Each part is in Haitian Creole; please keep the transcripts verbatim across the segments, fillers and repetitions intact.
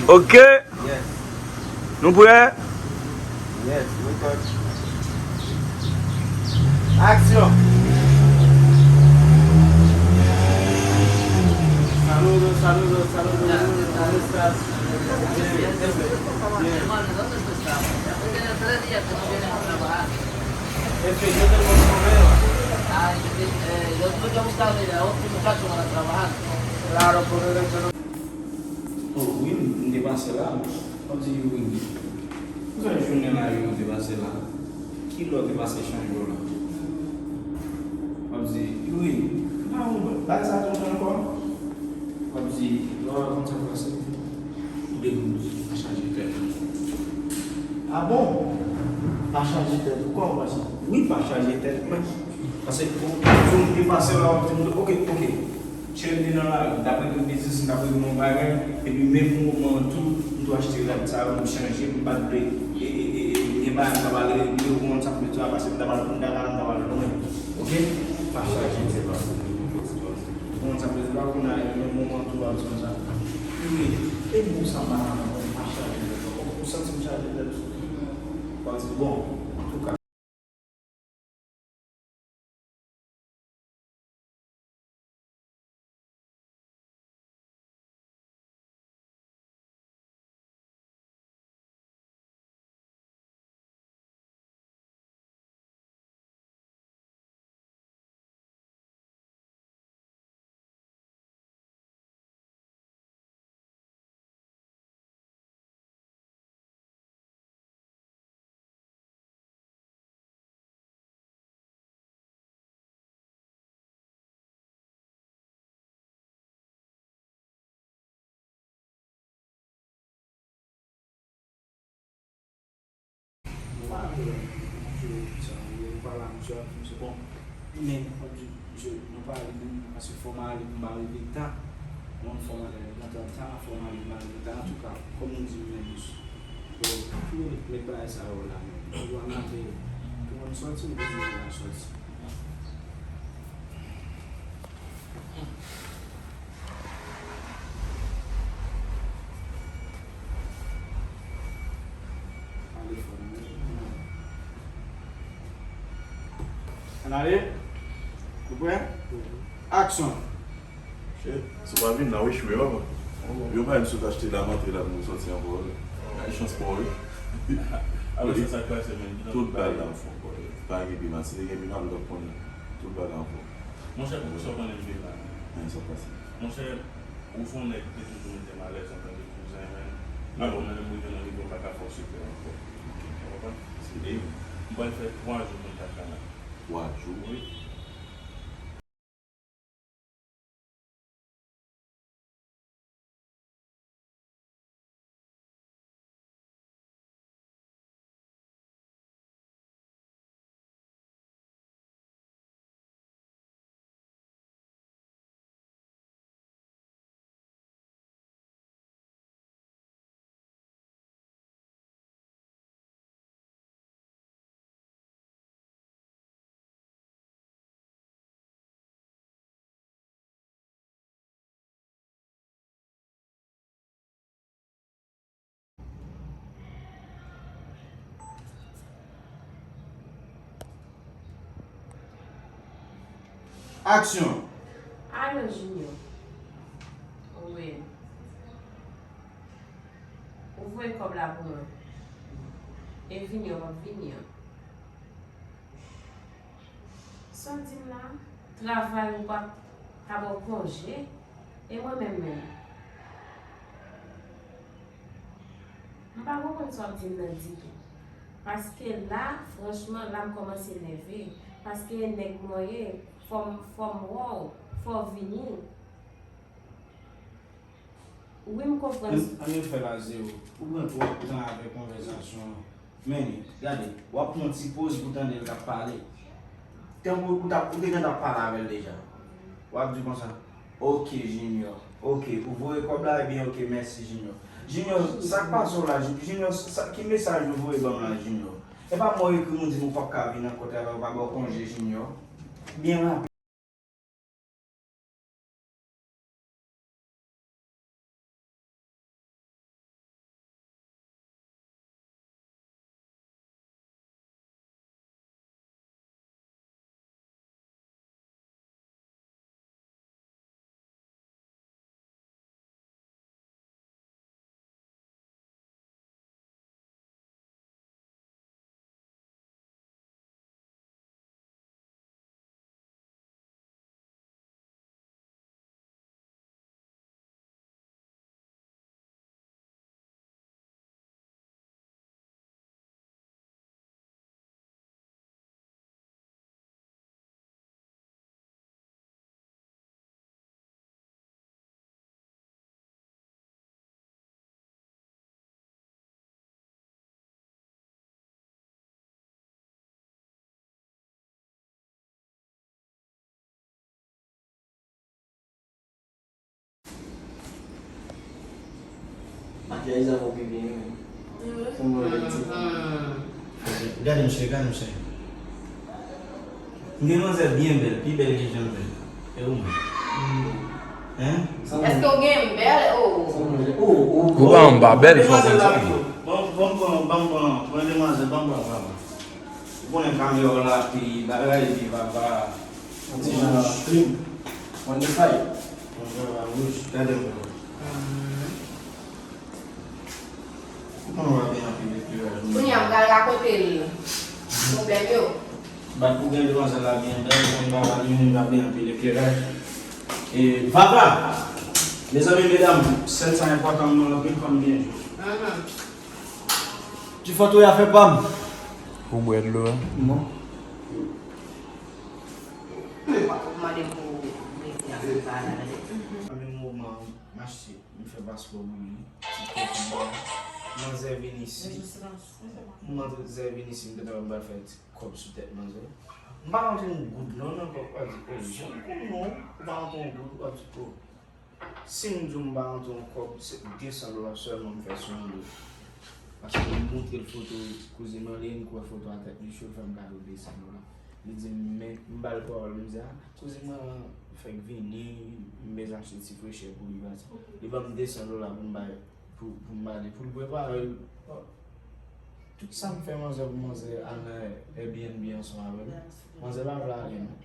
Ok. Nou prè? Aksyon! Saludos, saludos, saludos. ¿Cómo estás? Bien, bien, bien. Jefe, yo tenemos un problema. Ay, eh, yo tuve que buscar a otro muchacho para trabajar. Claro, por eso no. Oh, wi, m te pase la. W ap di, wi. Ou fè jounen la, wi, ou te pase la. Ki lè w te pase chanje w la? W ap di, wi, m pa konn bagay sa tonton ankò. W ap di, lè w konn sa k pase, ou dekouraje, pa chaje tèt ou. Ah bon? Pa chaje tèt ou? Kòman w pase? Wi, pa chaje tèt mwen. Paske, ou, ou te pase la, w ap di, ok, ok. Chè m te nan lari, m t ap regle biznis, m t ap regle yon bagay, epi menm moman an tou, m tou achte rad sa yo, m chanje, m pa t vle, e, e, e, e, gen bagay m t ap al regle, ou konn sa m vle di a, paske m t ap al, m t ap al, m t ap al lwen. Ok? Pa chaje tèt ou. Ou konn sa m vle di a, ou konn a, menm moman an tou, w ap di konsa. Wi, e bon sa m pa nan, pa chaje tèt ou. Ou santi m chaje tèt ou? W ap di, bon, antouka. Nou pa vle, misye, sa, nou pa la, misye ap di, misye, bon, men, misye, nou pa ale menm, paske fò m ale, m pa rive ta. Mwen, fò m ale nan ta, fò m ale, m pa rive ta. Antouka, kòm nou di, nou menm, bon, pou nou met bagay sa yo la, men, nou dwe maten, pou nou sòti, nou bezwen la sòti. Ann ale. Ou prè? Aksyon! Shit, si w pa vin la, w echwe, papa. Yo pa menm sot achte la, m antre la pou nou sòti ankò. Ay, chans pa w, wi. Alò, se sa k pase, men. Tout bagay la anfòm, bòy. Pa gen pima. Si te gen pima, nou t ap konnen. Tout bagay anfòm. Monchè, sa w konnen m vin la. Men sa k pase. Monchè, ou se yon nèg ki te toujou mete m alèz antanke kouzen, men. Alò, mwen menm, m rive nan nivo m pa ka fè w sikrè ankò. Ou konprann? Se de. M pral fè twa jou pou m ta ka la. Twa jou? Wi. Aksyon! Alo, Junior. Wi. Ou voye kòb la pou mwen. E vini an, w ap vini an. Sa w di m la? Travay ou pa, pa ba w konje? E mwen menm menm? M pa konprann sa w ap di m nan ditou. Paske la, franchman, la m kòmanse nève. Paske e nèg mwen ye, fò m, fò m wè w, fò w vini. Wi, m konprann. Ann, ann fè l a zewo. Ou pran twòp tan avèk konvèsasyon an. Men, gade, w ap pran yon ti poz pou tande l k ap pale. Tankou ou t ap, ou te gentan ap pale avè l deja. W ap di konsa, ok, Junior. Ok, ou voye kòb la, ebyen, ok, mèsi, Junior. Junior, sa k pase w la, Ju-, Junior, sa, ki mesaj ou voye ban m la, Junior? E pa mwen w ekri m, ou di m ou p ap ka vin ankò travay, ou pa ba w konje, Junior? Byen rapid. Makyaj sa fè w pi byen, wi. Fè m wè bèl ti. Gade misye, gade misye. M gen manzè byen bèl, pi bèl ke jan l bèl. E ou menm? Hein? Èske w gen m bèl? Oh. Ou pa m pa bèl, fò w konn sa. Bon, bon, bon, bon, bon, bon, demwazèl, bon, bon, bon. Ou konnen kamera w la pi bagay, pi papa. Yon ti jan clean. On the side. Yon jan wouj, gade m. Ou konnen w ap gen anpil ekleraj. Kounye a, m pral rakonte l pwoblèm yo. Bat pou gen demwazèl la byen bèl, mwen m pa pral vin m ap gen anpil ekleraj. E papa! Mezanmi, medam, sèn sa enpòtan, mwen anpil fanm byen jwe. Ti fòt ou ya fè pa m. Pou m bwè dlo a. Non. Ou mande m pou mete afè pa la, tande. Nan menm moman, m achte, m fè paspò pou li, ti kòb pou li. Manzè vin isit. Manzè vin isit, m te tande m pral fè ti kòb sou tèt manzè. M pa rantre yon goud non nan kòb, pa di, oh, jan m konn non, ou pa rantre yon goud, w ap di, oh. Si m di w m pa rantre yon kòb, se de san dola sèlman m fè sou yon do. Paske m montre l foto kouzin Marlene, kwè foto a tèt li cho, l fè m kado de san dola. Li di m, men, m ba l pawòl, m di, a, kouzin mwen fèk vini, m bezwen achte ti frechè pou li, baz. Li ban m de san dola pou m bay, pou, pou m ba li, pou l prepare l. Tout sa m fè manzè pou manzè al nan Airbnb ansanm avè m. Manzè pa vle ale, non.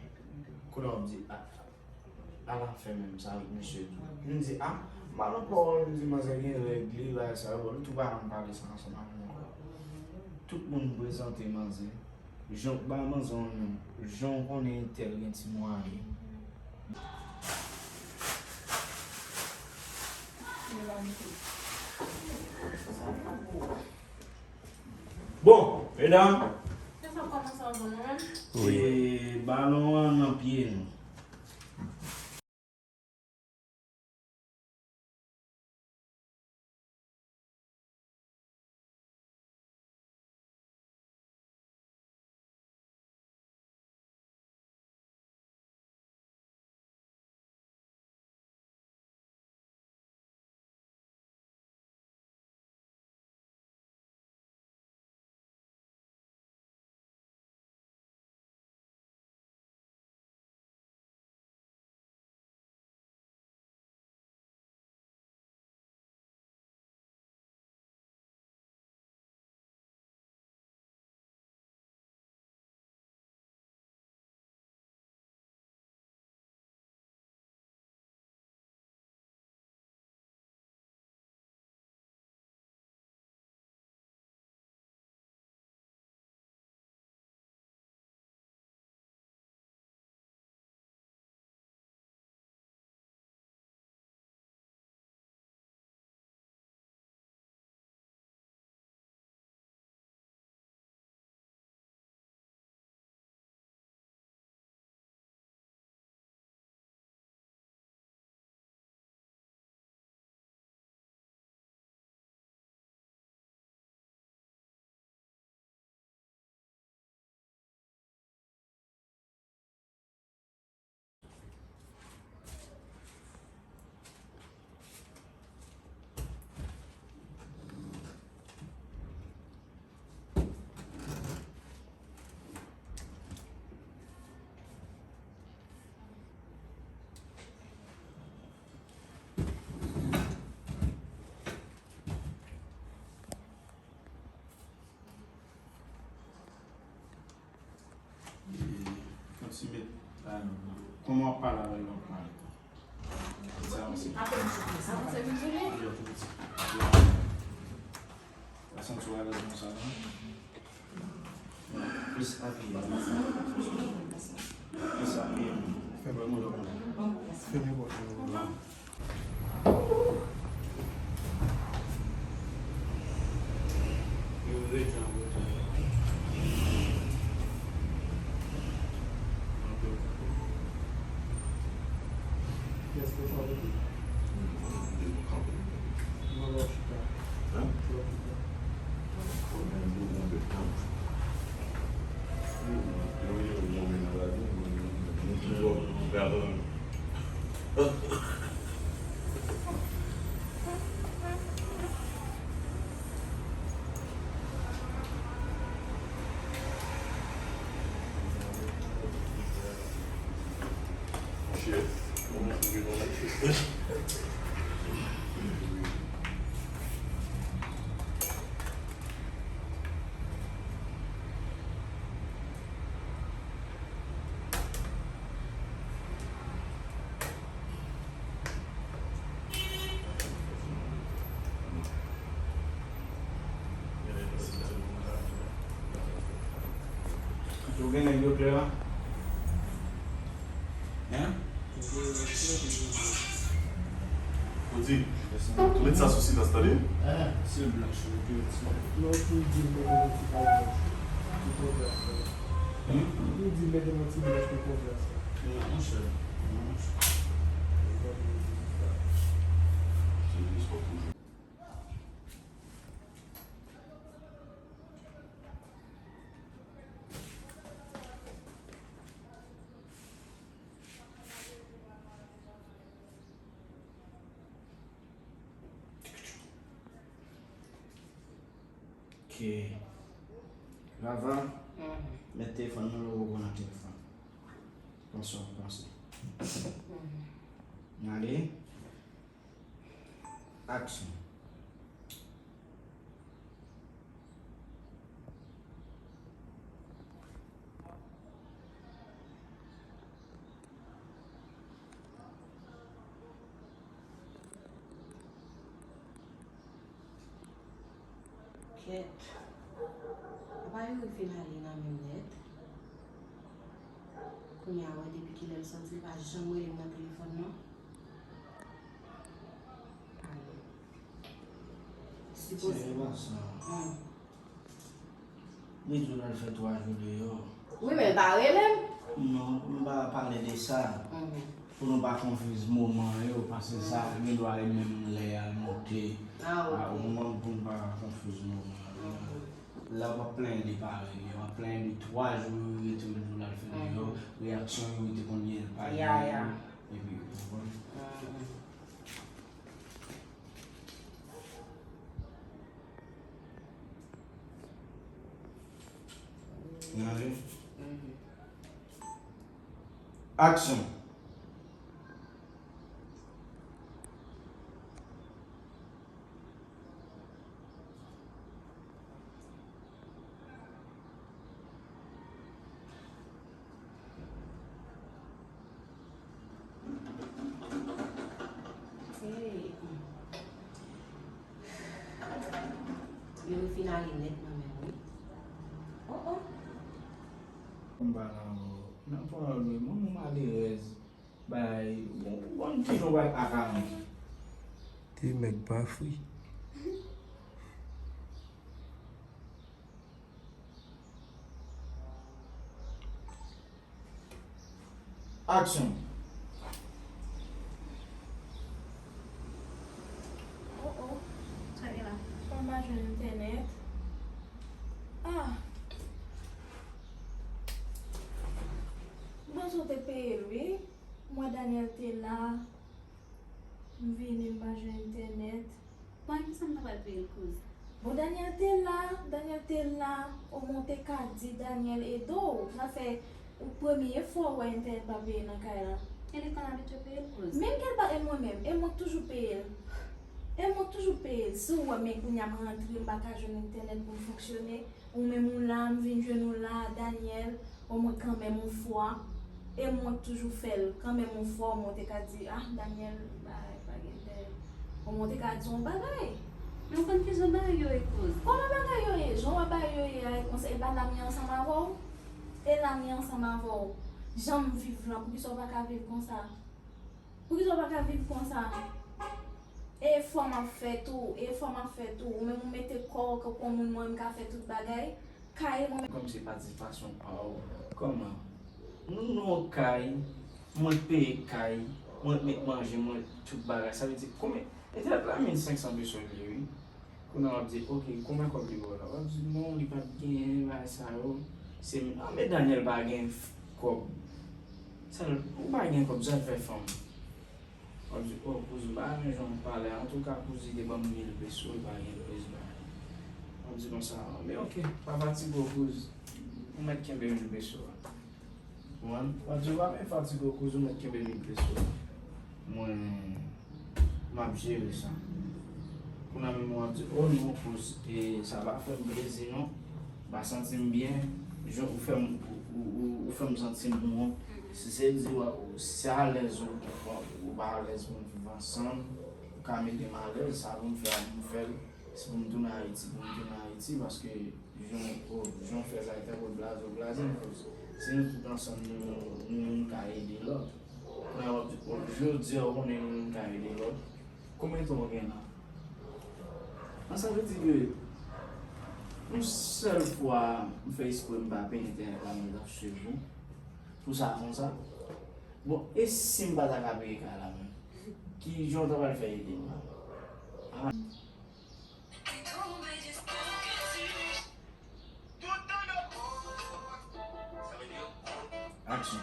Kounye a w ap di, a, Ala fè menm sa avèk mesye tou. M di, a, m pa nan pawòl, m di, manzè gen règ li, bagay sa yo, bon, nou tou pa janm pale sa ansanm avè m ankò. Tout moun prezante manzè. Jan w ba manzè yon non, jan w konnen entèl gen ti mwayen. Bon, medam. Se sa w kòmanse anvan mwen menm? Wi. E, balon an nan pye nou. Kontinye. Kòman w ap pale avè l, w ap pale. Sa, se... Avanse vin jwenn li. Yo, tou piti. Ou pa santi w alèz konsa, non? Plis apiye. Plis apiye. Fèmen pòt la. Fèmen pòt la. Ou gen nèg yo klè a? Hein? Ou di, ou met sa sou silans, tande? Sèl blanch, ok. Non, pou di mete yon ti blanch. Pou konfyans. Hmm? Pou di mete yon ti blanch pou konfyans. Non, monchè. Non, monchè. Se jis pou toujou. Ok. Vava, met telefòn nan lè w konn nan telefòn. Panse w ap panse. N ale. Aksyon. Kèt. Apa Youri fin ale nan menm nèt? Kounye a, wè depi kilè l sòti, li pa janm rele m nan telefòn non. Sipoze. Se pa sa. Hmm. Li di w l al fè twa jou deyò. Wi, men l pa rele m. Non, m pa pale de sa. Mhm. Pou nou pa konfiz moman yo, paske sa gen dwa e menm lè a l monte. Ah, ok. Ah, ou konprann, pou n pa konfiz moman yo. Mhm. Lè w ap plenyen de pa rele, w ap plenyen de twa jou yo rete, ou di w l al fè deyò, mhm, reyaksyon yo rete konn gen l pa gen. Ya, ya. Epi, ou konprann? Mhm. N ale. Mhm. Aksyon. Hey. Youri fin ale nèt nan men m wi. Oh, oh. M pa nan, nan pawòl wi, mwen, mwen malerèz. Bay, bon, bon, ti nou bay ak Alan. Ti nèg pa fri. Aksyon. Oh, oh. Sa gen la? Kòman m pa jwenn entènèt? Ah. M panse w te peye l, wi. Mwen, Daniel te la. M vini, m pa jwenn entènèt. Bon, ki sa m ta pral peye l kouz? Bon, Daniel te la, Daniel te la, omwen w te ka di Daniel ede w. Sa fè ou premye fwa w wè entènèt pa peye nan kay la. E li konn abitye peye l kouz? Menm ke l pa, e mwen menm, e mwen k toujou peye l. E mwen k toujou peye l. Si w wè, men kounye a m rantre, m pa ka jwenn entènèt pou m fonksyone. Ou menm ou la, m vin jwenn ou la, Daniel, omwen kanmenm yon fwa, e mwen k toujou fè l, kanmenm yon fwa, omwen w te ka di, ah, Daniel, bay, pa gen tèl. Omwen w te ka di yon bagay. Men w konn kijan bagay yo ye kouz? Kòman bagay yo ye? Jan w wè bagay yo ye a, e konsa, e pa la m ye ansanm avè w? E la m ye ansanm avè w. Jan m viv lan, poukisa w pa ka viv konsa? Poukisa w pa ka viv konsa? E efò m ap fè tou, e efò m ap fè tou. Ou menm ou mete kò w tankou yon moun, mwen m ka fè tout bagay. Kay mwen menm. Kòm se patisipasyon pa w, kòman? Nou nan yon kay, mwen k peye kay, mwen k met manje, mwen tout bagay. Sa vle di, konbyen? Entènèt la mil senk san peso l ye, wi. Kounye a w ap di, ok, konbyen kòb li ba w la? W ap di, non, li pa t genyen, bagay sa yo. Se, ah, men Daniel pa gen f-, kòb. Sa l, ou pa gen kòb, sa l fè fanm. W ap di, oh, kouz, m pa renmen jan w pale a. Antouka, kouz, li te ban m mil peso, li pa gen kouz, ba. W ap di konsa, men ok, pa fatige w, kouz. Ou mèt kenbe mil peso a. Ou konprann? W ap di, pa men fatige w, kouz, ou mèt kenbe mil peso. Mwen, m ap jere sa. Kounye a menm w ap di, oh non, kouz, e sa pa fè m plezi, non. M pa santi m byen. Jan ou fè m, ou, ou, ou, ou fè m santi m wont. Si se di w, si se alèz ou, ou pa alèz pou n viv ansanm, ou ka mete m alèz, sa pou m fè a, pou m fè l. Si pou m tounen Ayiti, pou m tounen Ayiti, paske jan w, jan w fè sa, e tankou blaze w blaze m, koz si nou tout ansanm, nou, nou youn ka ede lòt. Kounye a w ap di, w ap, jodi a, w konnen nou youn ka ede lòt. Konbyen tan w gen la? An, sa vle di ke yon sèl fwa m fè espre m pa peye entènèt la, mwen t ap swiv ou pou sa konsa. Bon, e si m pa ta ka peye kay la menm? Ki jan w ta pral fè ede m la? Ah. Aksyon.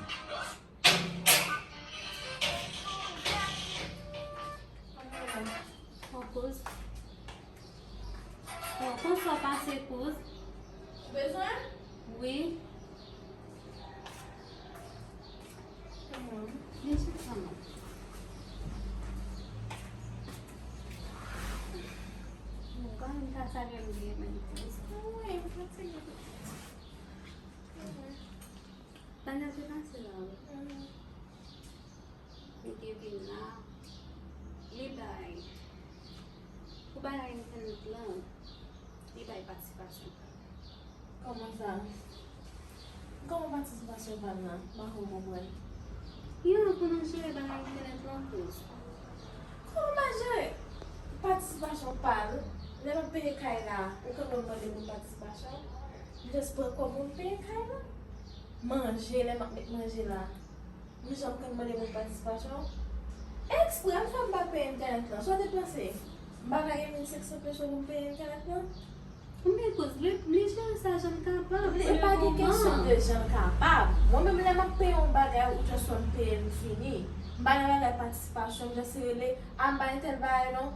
Bon, kouz. Bon, kòman sa pase, kouz? Ou bezwen? Wi. Kòman? Byen, se sa, non. Bon, kanmenm, ta salye m byen, men, kouz. Wi, m fatige. Bagay te pase la, wi. Mhm. Li te vin la, li bay, pou bagay entènèt lan, li bay patisipasyon pa l. Kòman sa? Kòman patisipasyon pa l lan? M pa ko konprann. Li an pou nou jere bagay entènèt lan, kouz. Kòman m ap jere patisipasyon pa l? Lè m ap peye kay la, ou konn wè m mande moun patisipasyon? M just pran kòb mwen m peye kay la. Manje, lè m ap met manje la, m janm konn mande moun patisipasyon? Eksprè m fè m pa peye entènèt lan. Sa w te panse? M pa ka gen mil senk san peso pou m peye entènèt lan? Men kouz, li, li jere sa jan l kapab. Li, e pa gen kesyon de jan l kapab. Mwen menm, lè m ap peye yon bagay, ou just wè m peye l, m fini. M pa nan bagay patisipasyon, m just rele, a, m pa entèl bagay non.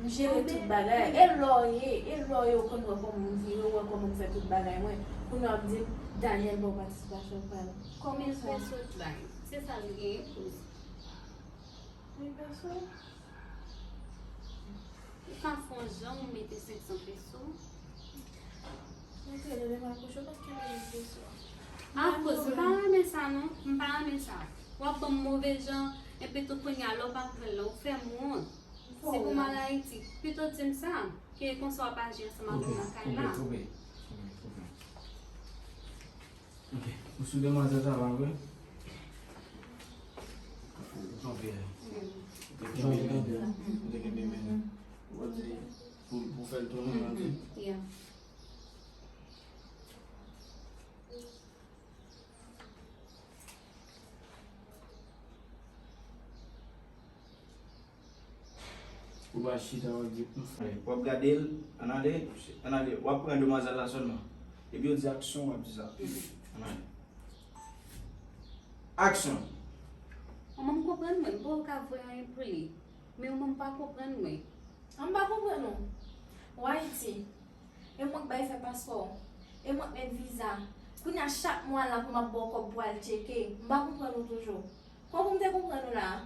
M jere tout bagay. E lè w ye, e lè w ye, ou konn wè kòman m vire, ou wè kòman m fè tout bagay mwen. Kounye a w ap di m, Daniel ba w patisipasyon pa l. Kòman sa? Mil peso l bay. Se sa l genyen, kouz. Mil peso? Ou ka fè yon jan ou mete senk san peso. Mwen te rele m akouche, ou pa t kenbe mil peso. Akoz, m pa renmen sa non, m pa renmen sa. W ap ban m move jan, epi tou kounye a lè w pa pran l la, ou fè m wont. Si pou m al Ayiti, pito di m sa, ke konsa w ap aji ansanm avè m nan kay la. Koupe, koupe, koupe, koupe. Ok. Ou sou demwazèl sa, pa vre? Ou kanpe a. Ou te kenbe men. Ou te kenbe men. Ou di pou, pou fè l tounen, ou di. Yeah. Ou pa chita, w ap di, "Humm." W ap gade l, ann ale, ann ale. W ap pran demwazèl la sèlman. Epi yo di aksyon, w ap di sa. Ann ale. Aksyon. Manman, m konprann mwen, m poko ka voye anyen pou li. Men manman, m pa konprann mwen. An, m pa konprann ou. Ou Ayiti. E mwen k bay fè paspò w. E mwen k met viza. Kounye a chak mwa la pou m ap ba w kòb pou al tcheke. M pa konprann ou toujou. Kòman pou m te konprann ou la a?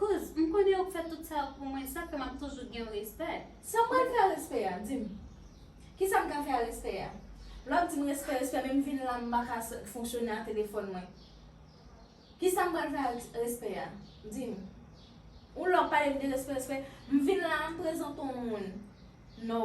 Kouz, m konnen ou k fè tout sa yo pou mwen, sa k fè m ap toujou gen yon respè. Sa m pral fè a respè a, di m. Kisa m ka fè a respè a? Lè w ap di m respè, respè, men m vin la, m pa ka s-, fonksyone ak telefòn mwen. Kisa m pral fè a res-, respè a? Di m. Ou lè w ap pale m de respè, respè, m vin la, m prezante w moun. No.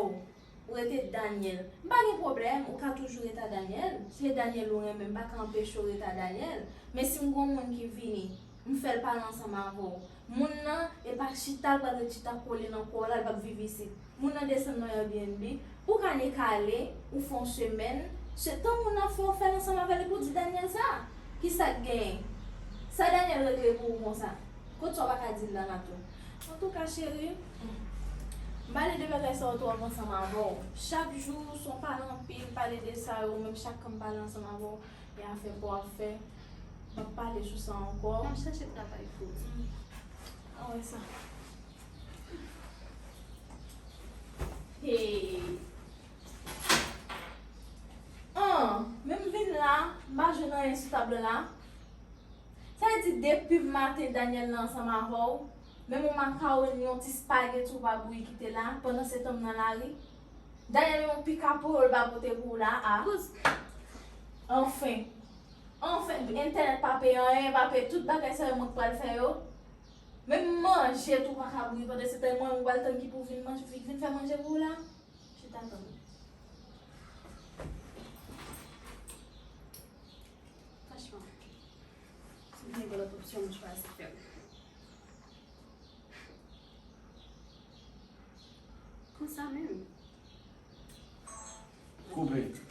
Ou rete Daniel. M pa gen pwoblèm, ou ka toujou rete a Daniel. Si se Daniel ou renmen, m pa ka anpeche w rete a Daniel. Men si m gon moun ki vini, m fè l pale ansanm avè w. Moun nan, e pa chita l pral ret chita kole nan kò w la, l p ap viv isit. Moun nan desann nan Airbnb, ou ka nek ale, ou fè yon semèn, se tan moun nan fè w fè l ansanm avè l, epi w di Daniel sa. Kisa k genyen? Sa Daniel regle pou ou konsa? Kot sa w pa ka di l la, Natou? Antouka, cheri, m pale de bagay sa yo twòp ansanm avè w. Chak jou, se w pale anpil, pale de sa yo, menm chak kan m pale ansanm avè w, e afè pa w ap fè. M p ap pale sou sa ankò. M ap chache travay pou ou. An wè sa. Hey. An, men m vin la, m pa jwenn anyen sou tab la. Sa vle di depi maten Daniel la ansanm avè w, menm yon makawoni, yon ti spageti ou pa bouyi kite la, pandan se tan m nan lari. Daniel, menm yon pika poro l pa pote pou ou la a. Kouz. Anfen. Anfen, entènèt pa peye anyen, pa peye tout bagay sa yo mwen k pral fè yo. Menm manje tou pa ka bouyi pandan se tan mwen ou pral tann ki pou vin manje, vin fè manje pou ou la. Chita tann. Franchman, si m te gen lòt opsyon, m chwazi fè l. Konsa menm. Koupe.